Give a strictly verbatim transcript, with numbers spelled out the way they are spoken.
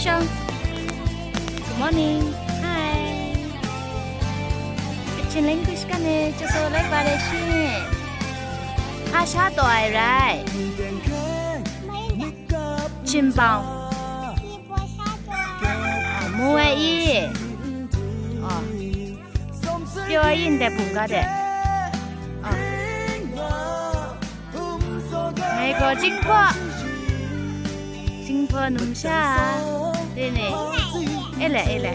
Good morning. Hi. Kachin language ka ne, chyaso lai pa re shi. Hpa sha taw ai rai. Chin pau. Mu ai i. Oh. Pyaw ai i ndai bum ga de. Oh. Ngai gaw Jinghpaw, Jinghpaw numsha de ne. E le, e le.